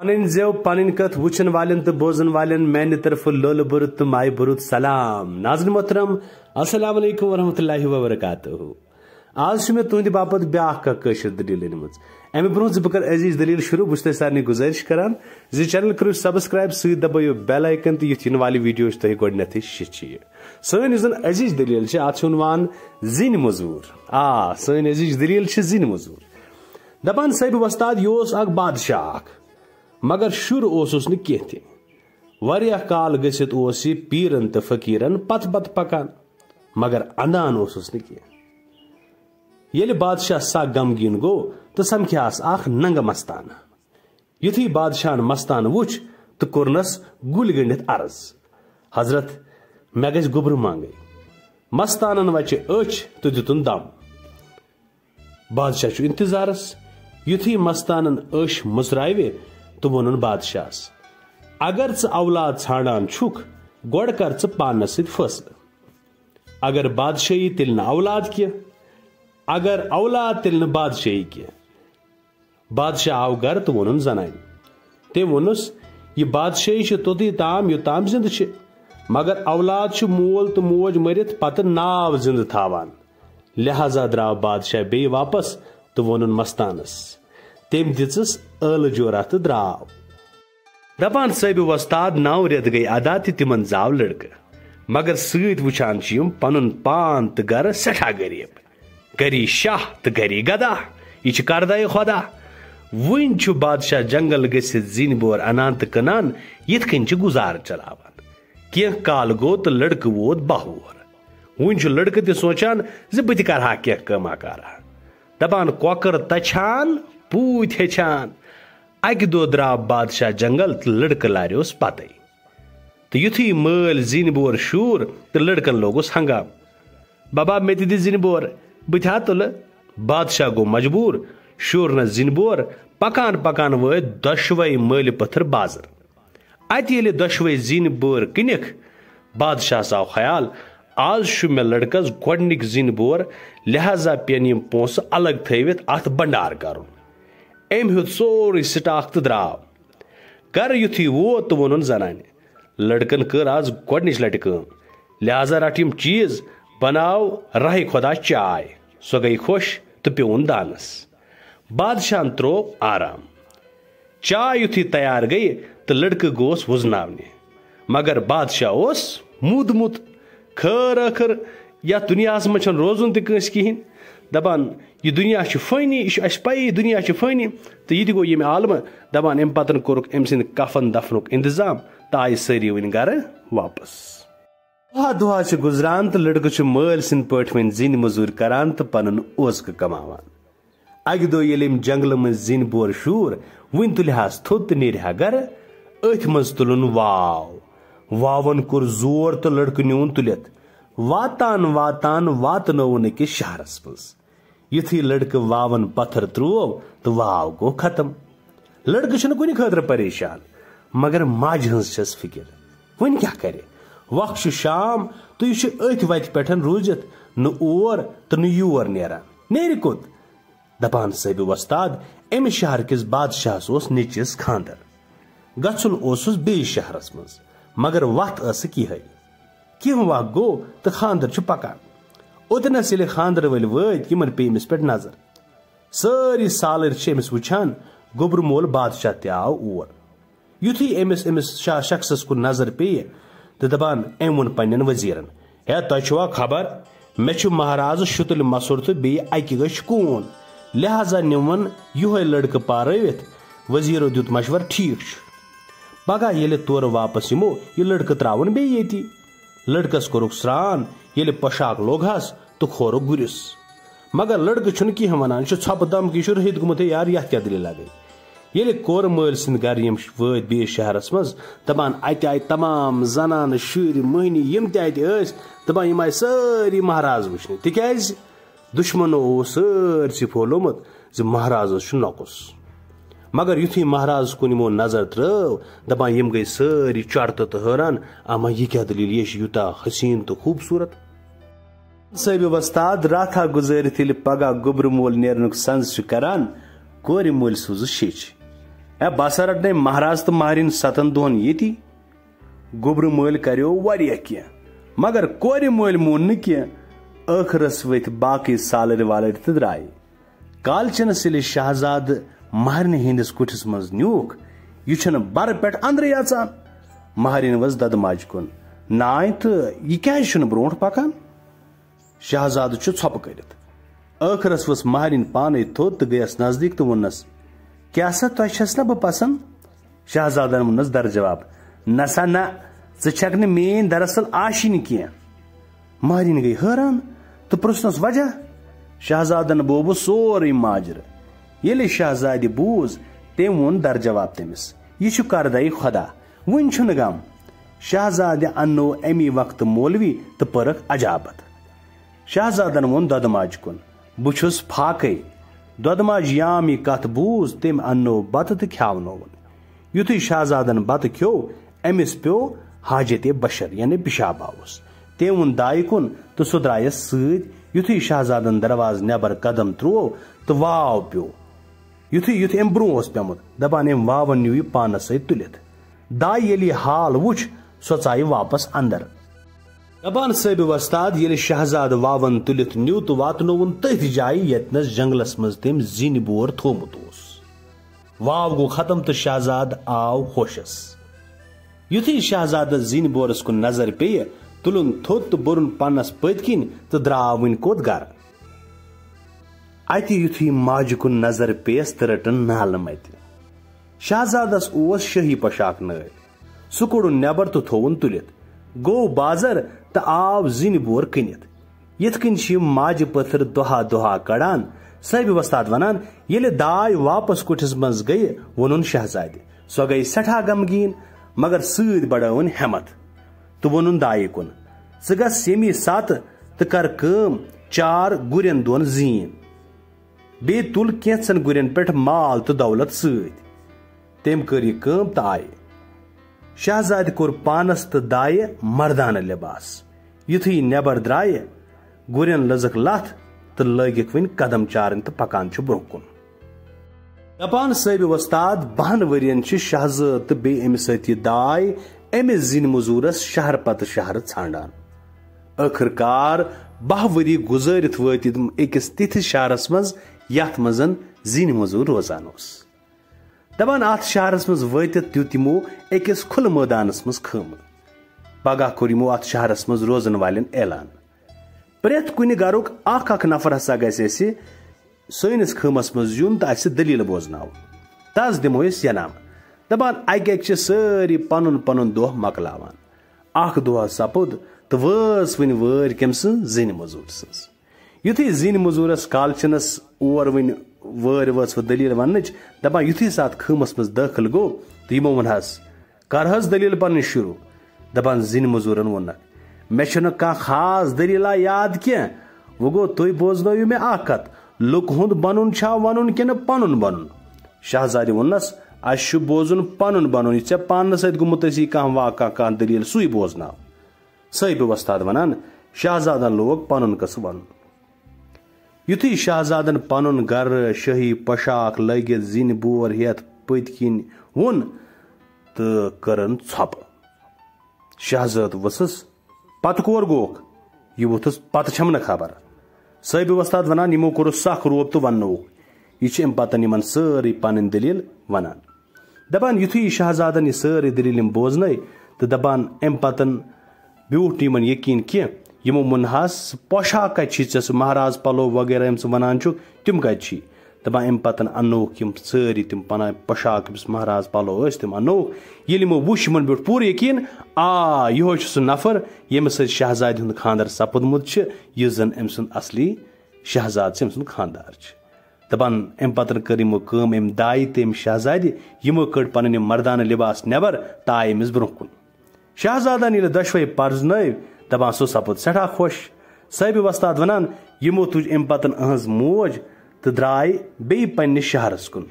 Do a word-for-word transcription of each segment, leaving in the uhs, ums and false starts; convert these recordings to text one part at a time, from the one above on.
پنٕنۍ زٮ۪و، پنٕنۍ کتھ وٕچھن والٮ۪ن تہٕ بوزن والٮ۪ن میانہِ طرفہٕ لولہٕ بوٚرُت تہٕ مایہِ بوٚرُت سلام۔ ناظرین محترم، السلام علیکم ورحمۃ اللہ وبرکاتہ۔ آز چھِ مےٚ تُہنٛدِ باپتھ بیٛاکھ کانٛہہ کٲشِر دٔلیٖل أنمٕژ۔ اَمہِ برٛونٛہہ زِ بہٕ کرٕ أزِچ دٔلیٖل شروٗع، بہٕ چھُس تۄہہِ سارنٕے گُزٲرِش کران زِ channel کٔرِو subscribe، سۭتۍ دبٲیِو bell icon تہٕ یُتھ یِنہٕ والہِ video چھِ تۄہہِ گۄڈٕنیتھٕے شیٚچھِ یہِ۔ سٲنۍ یُس زن أزِچ دٔلیٖل چھِ، اتھ چھِ عنوان زِنۍ مٔزوٗر۔ آ، سٲنۍ أزِچ دٔلیٖل چھِ زِنۍ مٔزوٗر۔ دپان صٲبِ وۄستاد، یہِ اوس اکھ بادشاہ اکھ، مگر شُر اوسُس نہٕ کینٛہہ تہِ۔ واریاہ کال گٔژھِتھ اوس یہِ پیٖرن تہٕ فقیٖرن پتہٕ پتہٕ پکان، مگر اندان اوسُس نہٕ کینٛہہ۔ ییٚلہِ بادشاہ سخ غمگیٖن گوٚو تہٕ سمکھیاس اکھ ننگہٕ مستانہٕ۔ یُتھُے بادشاہن مستانہٕ وُچھ تہٕ کوٚرنس گُلۍ گٔنڈِتھ عرض، "حضرت، مےٚ گژھِ گوٚبرٕ منگٕنۍ۔" مستانن وچہِ أچھ تہٕ دِتُن دم۔ بادشاہ چھُ انتظارس۔ یُتھُے مستانن أچھ مُژراوِ تہٕ ووٚنُن بادشاہس، "اگر ژٕ اولاد ژھانڈان چھُکھ، گۄڈٕ کر ژٕ پانس سۭتۍ فٲصلہٕ۔ اگر بادشاہی، تیٚلہِ نہٕ اولاد کینٛہہ، اگر اولاد، تیٚلہِ نہٕ بادشاہی کینٛہہ۔" بادشاہ آو گرٕ تہٕ ووٚنُن زنانہِ۔ تٔمۍ ووٚنُس، "یہِ بادشاہی چھِ توٚتُے تام، یوٚتام زِندٕ چھِ، مگر اولاد چھُ مول تہٕ موج مٔرِتھ پتہٕ ناو زِندٕ تھاوان۔" لہذا درٛاو بادشاہ بیٚیہِ واپس تہٕ ووٚنُن مستانس۔ تٔمۍ دِژٕس ٲلہٕ جورہ تہٕ درٛاو۔ دپان صٲبِ وۄستاد، نو رٮ۪تھ گٔے ادا تہٕ تِمن زاو لڑکہٕ، مگر سۭتۍ وٕچھان چھِ یِم پنُن پان تہٕ گرٕ سٮ۪ٹھاہ غریب۔ گری شاہ تہٕ گری گدا، یہِ چھِ کردے خدا۔ وٕنۍ چھُ بادشاہ جنگل گٔژھِتھ زِنۍ بور انان تہٕ کٕنان، یِتھ کٔنۍ چھِ گُزارٕ چلاوان۔ کینٛہہ کال گوٚو تہٕ لڑکہٕ ووت باہ وُہر۔ وٕنۍ چھُ لڑکہٕ تہِ سونچان زِ بہٕ تہِ کرٕ ہا کینٛہہ کٲما کارا۔ دپان، کۄکر تچھان، پوٗتۍ ہیٚچھان۔ اکہِ دۄہ درٛاو بادشاہ جنگل تہٕ لڑکہٕ لاریوس پتے۔ تہٕ یُتھُے مٲلۍ زِنۍ بور شوٗر تہٕ لڑکن لوگُس ہنگام، "ببا، مےٚ تہِ دِ زِنۍ بور، بہٕ تہِ ہا تُلہٕ۔" بادشاہ گوٚو مجبوٗر، شوٗرنس زِنۍ بور۔ پکان پکان وٲتۍ دۄشوے مٲلۍ پٔتھر بازر۔ اتہِ ییٚلہِ دۄشوے زِنۍ بور کٕنِکھ، بادشاہس آو خیال، "از چھُ مےٚ لڑکس گۄڈنِکۍ زِنۍ بور، لہذا پیٚن یِم پونٛسہٕ الگ تھٲوِتھ اتھ بنڈار کرُن۔" أمۍ ہیوٚت سورُے سٹاک تہٕ درٛاو۔ گرٕ یُتھُے ووت تہٕ ووٚنُن زنانہِ، "لڑکن کٔر از گۄڈنِچ لٹہِ کٲم، لہذا رٹ یِم چیٖز، بناو راہہِ خۄدا چاے۔" سۄ گٔیہِ خۄش تہٕ پیوٚوُن دانس۔ بادشاہن تروو آرام۔ چاے یُتھُے تیار گٔیہِ تہٕ لڑکہٕ گوس وُزناونہِ، مگر بادشاہ اوس موٗدمُت۔ خٲر ٲخٕر، یتھ دُنیاہس منٛز چھُنہٕ روزُن تہِ کٲنٛسہِ کِہیٖنۍ۔ دپان، "یہِ دُنیا چھُ فٲنی، یہِ چھُ اَسہِ پَیی، دُنیا چھُ فٲنی۔" تہٕ یہِ تہِ گوٚو ییٚمہِ عالمہٕ۔ دپان، امہِ پتن کوٚرُکھ أمۍ سٕنٛدِ کفن دفنُک انتظام تہٕ آیہِ سٲری وۄنۍ گرٕ واپس۔ دۄہا دۄہا چھِ گُزران تہٕ لڑکہٕ چھُ مٲلۍ سٕنٛدۍ پٲٹھۍ وۄنۍ زِنۍ مٔزوٗرۍ کران تہٕ پنُن اوزکہٕ کماوان۔ اکہِ دۄہ ییٚلہِ أمۍ جنگلہٕ مٔنٛزۍ زِنۍ بور شوٗر، وُنہِ تُلہِ ہاس تھوٚد تہٕ نیرِ ہا گرٕ، أتھۍ منٛز تُلُن واو۔ واوَن کوٚر زور تہٕ لڑکہٕ نیوٗن تُلِتھ۔ واتان واتان واتنووُن أکِس شہرس منٛز۔ یُتھُے لڑکہٕ واوَن پتھر تروو تہٕ واو گوٚو ختم۔ لڑکہٕ چھُنہٕ کُنہِ خٲطرٕ پریشان، مگر ماجہِ ہٕنٛز چھَس فِکر۔ وۄنۍ کیٛاہ کرِ؟ وق چھُ شام تہٕ یہِ چھُ أتھۍ وتہِ پٮ۪ٹھ روٗزِتھ نہٕ اور تہٕ نہٕ یور نیران۔ نیرِ کوٚت؟ دپان صٲبِ وۄستاد، امہِ شہر کِس بادشاہس اوس نیٚچوِس خاندر۔ گژھُن اوسُس بیٚیِس شہرس منٛز، مگر وتھ ٲسٕکھ یِہے۔ کینٛہہ وق گوٚو تہٕ خاندر چھُ پکان۔ اوٚتنس ییٚلہِ خاندر وٲلۍ وٲتۍ، یِمن پیٚیہِ أمِس پٮ۪ٹھ نظر۔ سٲری سالٔرۍ چھِ أمِس وٕچھان۔ گوٚبرٕ مول بادشاہ تہِ آو اور۔ یُتھُے أمِس أمِس شا-، شخصس کُن نظر پیٚیہِ تہٕ دپان، أمۍ ووٚن پننٮ۪ن وزیرن، "ہے، تۄہہِ چھُوا خبر؟ مےٚ چھُ مہرازٕ شُتُلۍ مَسُر تہٕ بیٚیہِ اَکہِ أچھ کوٗن۔ لہذا نِمون یِہوٚے لڑکہٕ پارٲوِتھ۔" وزیرو دیُت مشورٕ، "ٹھیٖک چھُ۔ پگاہ ییٚلہِ تورٕ واپس یِمو، یہِ لڑکہٕ ترٛاوون بیٚیہِ ییٚتی۔" لڑکس کوٚرُکھ سرٛان، ییٚلہِ پۄشاک لوگہس تہٕ کھورُکھ گُرِس۔ مگر لڑکہٕ چھُنہٕ کینٛہہ ونان، یہِ چھُ ژھۄپہٕ دم کہِ یہِ چھُ رٔہِتھ گوٚمُت، "ہے یار، یتھ کیٛاہ دٔلیٖلہ گٔے؟" ییٚلہِ کورٕ مٲلۍ سٕنٛدۍ گرٕ یِم وٲتۍ بیٚیِس شہرس منٛز، دپان، اتہِ آیہِ تمام زنانہٕ، شُرۍ، مٔہنی، یِم تہِ اتہِ ٲسۍ، دپان، یِم آیہِ سٲری مہراز وٕچھنہِ، تِکیٛازِ دُشمنو اوس سٲرسٕے پھولیومُت زِ مہرازس چھُ نۄقُص۔ مگر یُتھُے مہراز کُن یِمو نظر ترٲو، دپان، یِم گٔے سٲری چرتہٕ تہٕ حٲران، "اما یہِ کیٛاہ دٔلیٖل؟ یہِ چھِ یوٗتاہ حسیٖن تہٕ خوٗبصوٗرت۔" صٲبِ وۄستاد راتھا گُزٲرِتھ ییٚلہِ پگاہ گوٚبرٕ مول نیرنُک سنز چھُ کران، کورِ مٲلۍ سوٗزُس شیٚچھ۔ اے، بہٕ ہسا رٹنے مہراز تہٕ مہرِنۍ ستن دۄہن ییٚتی۔ گوٚبرٕ مٲلۍ کریو واریاہ کینٛہہ، مگر کورِ مٲلۍ مون نہٕ کینٛہہ۔ ٲخرس ؤتھۍ باقٕے سالٕرۍ والٕرۍ تہٕ درٛایہِ۔ کالچنس ییٚلہِ شہزادٕ مہرنہِ ہٕنٛدِس کُٹھِس منٛز نیوٗکھ، یہِ چھُنہٕ برٕ پٮ۪ٹھ اندرٕے اژان۔ مہرِنۍ ؤژھ دۄدٕ ماجہِ کُن، "نانۍ، تہٕ یہِ کیازِ چھُنہٕ برونٛٹھ پکان؟" شہزادٕ چھُ ژھۄپہٕ کٔرِتھ۔ ٲخرس ؤژھ مہرِنۍ پانے تھوٚد تہٕ گٔیَس نزدیٖک تہٕ ووٚننَس، "کیٛاہ سا، تۄہہِ چھَس نا بہٕ پسند؟" شہزادن ووٚننَس در جواب، "نہ سا نہ، ژٕ چھکھ نہٕ میٲنۍ دراصل آشِنۍ کینٛہہ۔" مہرِنۍ گٔے حٲران تہٕ پرژھنَس وجہ۔ شہزادن بوو سورُے ماجرٕ۔ ییٚلہِ شہزادِ بوٗز، تٔمۍ ووٚن در جواب تٔمِس، "یہِ چھُ کردَے خۄدا، وُنہِ چھُنہٕ غم۔" شہزادِ اننوو امی وقتہٕ مولوی تہٕ پٔرٕکھ عجابت۔ شہزادن ووٚن دۄدٕ ماجہِ کُن، "بہٕ چھُس فاقے۔" دۄدٕ ماجہِ یام یہِ کتھ بوٗز، تٔمۍ اننوو بتہٕ تہٕ کھیاونووُن۔ یُتھُے شہزادن بتہٕ کھیوٚو، أمِس پیوٚو حاجتِ بشر، یعنی پِشاب آوُس۔ تٔمۍ ووٚن دایہِ کُن تہٕ سُہ درٛایس سۭتۍ۔ یُتھُے شہزادن دروازٕ نٮ۪بر قدم تروو تہٕ واو پیوٚو۔ یُتھُے، یُتھ أمۍ برونٛہہ اوس پیوٚمُت، دپان أمۍ واون نیوٗ یہِ پانس سۭتۍ تُلِتھ۔ دایہِ ییٚلہِ یہِ حال وُچھ، سۄ ژایہِ واپس اندر۔ دپان صٲبِ وۄستاد، ییٚلہِ شہزادٕ واون تُلِتھ نیوٗ تہٕ واتنووُن تٔتھۍ جایہِ، ییٚتنس جنگلس منٛز تٔمۍ زِنۍ بور تھوومُت اوس۔ واو گوٚو ختم تہٕ شہزادٕ آو ہوشس۔ یُتھُے شہزادس زِنۍ بورس کُن نظر پیٚیہِ، تُلُن تھوٚد تہٕ بوٚرُن پنس پٔتۍ کِنۍ تہٕ درٛاو وُنہِ کوٚت گرٕ۔ اتہِ یُتھُے ماجہِ کُن نظر پیٚیس تہٕ رٔٹٕن نالہٕ متہِ۔ شہزادس اوس شٲہی پۄشاک نٲلۍ۔ سُہ کوٚڑُن نٮ۪بر تہٕ تھووُن تُلِتھ۔ گوٚو بازر تہٕ آو زِنۍ بور کٕنِتھ۔ یِتھ کٔنۍ چھِ یِم ماجہِ پٔتھٕر دۄہا دۄہا کڑان۔ صٲبِ وۄستاد ونان، ییٚلہِ داے واپس کُٹھِس منٛز گٔیہِ، ووٚنُن شہزادِ۔ سۄ گٔیہِ سٮ۪ٹھاہ غمگیٖن، مگر سۭتۍ بڑٲوٕن ہٮ۪متھ تہٕ ووٚنُن دایہِ کُن، "ژٕ گژھ ییٚمی ساتہٕ تہٕ کر کٲم، چار گُرٮ۪ن دۄن زیٖن۔" بیٚیہِ تُل کینٛژن گُرٮ۪ن پٮ۪ٹھ مال تہٕ دولت سۭتۍ۔ تٔمۍ کٔر یہِ کٲم تہٕ آیہِ۔ شہزادِ کوٚر پانس تہٕ دایہِ مردانہٕ لباس۔ یُتھُے یہِ نٮ۪بر درٛایہِ، گُرٮ۪ن لٔزٕکھ لتھ تہٕ لٲگِکھ وۄنۍ قدم چارٕنۍ تہٕ پکان چھُ برونٛہہ کُن۔ دپان صٲبِ وۄستاد، بہن ؤرین چھِ شہزٲد تہٕ بیٚیہِ أمِس سۭتۍ یہِ داے أمِس زِنۍ مٔزوٗرس شہر پتہٕ شہر ژھانڈان۔ ٲخٕر کار باہ ؤری گُزٲرِتھ وٲتۍ تِم أکِس تِتھِس شہرس منٛز، یتھ منٛز زِنۍ مٔزوٗر روزان اوس۔ دپان، اتھ شہرس منٛز وٲتِتھ دیُت یِمو أکِس کھُلہٕ مٲدانس منٛز خٲمہٕ۔ پگاہ کوٚر یِمو اتھ شہرس منٛز روزن والٮ۪ن اعلان، "پرٛٮ۪تھ کُنہِ گرُک اکھ اکھ نفر ہسا گژھِ اسہِ سٲنِس خٲمس منٛز یُن تہٕ اسہِ دٔلیٖل بوزناوُن۔ تس دِمو أسۍ ینامہٕ۔" دپان، اکہِ اکہِ چھِ سٲری پنُن پنُن دۄہ مۄکلاوان۔ اکھ دۄہ سپُد تہٕ وٲژ وٕنہِ وٲرۍ کٔمۍ سٕنٛز؟ زِنۍ مٔزوٗر سٕنٛز۔ یُتھُے زِنۍ مٔزوٗرس کالچنس اور وٕنہِ وٲرۍ وٲژ وۄنۍ دٔلیٖل وننٕچ، دپان، یُتھُے سُہ اتھ خٲمس منٛز دٲخل گوٚو تہٕ یِمو ووٚن حس، "کر حظ دٔلیٖل پنٕنۍ شروٗع؟" دپان زِنۍ مٔزوٗرن ووٚننکھ، "مےٚ چھُنہٕ کانٛہہ خاص دٔلیٖلہ یاد کینٛہہ۔ وۄنۍ گوٚو، تُہۍ بوزنٲوِو مےٚ اکھ کتھ، لُکہٕ ہُنٛد بنُن چھا ونُن کِنہٕ پنُن بنُن؟" شہزادِ ووٚننس، "اسہِ چھُ بوزُن پنُن بنُن، یہِ ژےٚ پانس سۭتۍ گوٚمُت آسی کانٛہہ واقعہ، کانٛہہ دٔلیٖل، سُے بوزناو۔" صٲبِ وۄستاد ونان، شہزادن لوگ پنُن قصہٕ ونُن۔ یُتھُے شہزادن پنُن گرٕ، شٲہی پۄشاک لٲگِتھ، زِنۍ بور ہٮ۪تھ پٔتۍ کِنۍ ووٚن تہٕ کٔرٕن ژھۄپہٕ۔ شہزٲد ؤژھٕس، "پتہٕ کور گوکھ؟" یہِ ووٚتھُس، "پتہٕ چھَم نہٕ خبر۔" صٲبِ وۄستاد ونان، یِمو کوٚرُس سخ روب تہٕ وننووُکھ۔ یہِ چھِ اَمہِ پتہٕ یِمن سٲرٕے پنٕنۍ دٔلیٖل ونان۔ دپان، یُتھُے یہِ شہزادن یہِ سٲرٕے دٔلیٖل یِم بوزنٲے تہٕ دپان، اَمہِ پتہٕ بیوٗٹھ نہٕ یِمن یقیٖن کینٛہہ۔ یِمو ووٚن حس، "پۄشاک کتہِ چھی ژےٚ؟ سُہ مہراز پلو وغیرہ یِم ژٕ ونان چھُکھ، تِم کتہِ چھی؟" دپان، اَمہِ پتہٕ اننووُکھ یِم سٲری تِم پناہ پۄشاک، ییٚمِس مہراز پلو ٲسۍ، تِم اننووُکھ۔ ییٚلہِ یِمو وُچھ، یِمن بیوٗٹھ پوٗرٕ یقیٖن، آ، یِہوے چھُ سُہ نفر، ییٚمِس سۭتۍ شہزادِ ہُنٛد خانٛدر سپُدمُت چھُ، یُس زن أمۍ سُنٛد اصلی شہزاد چھُ، أمۍ سُنٛد خانٛدار چھُ۔ دپان، اَمہِ پتہٕ کٔر یِمو کٲم، أمۍ دایہِ تہٕ أمۍ شہزادِ، یِمو کٔڑ پنٕنۍ یِم مردانہٕ لباس نٮ۪بر تہٕ آیہِ أمِس برونٛہہ کُن۔ شہزادن ییٚلہِ دۄشوے پرزنٲوۍ، دپان، سُہ سپُد سٮ۪ٹھاہ خۄش۔ صٲبِ وۄستاد ونان، یِمو تُج اَمہِ پتہٕ أہنٛز موج تہٕ درٛاے بیٚیہِ پننِس شہرس کُن۔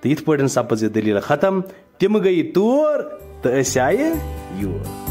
تہٕ یِتھ پٲٹھۍ سپٕز یہِ دٔلیٖل ختم، تِم گٔیہِ تور تہٕ أسۍ آیہِ یور۔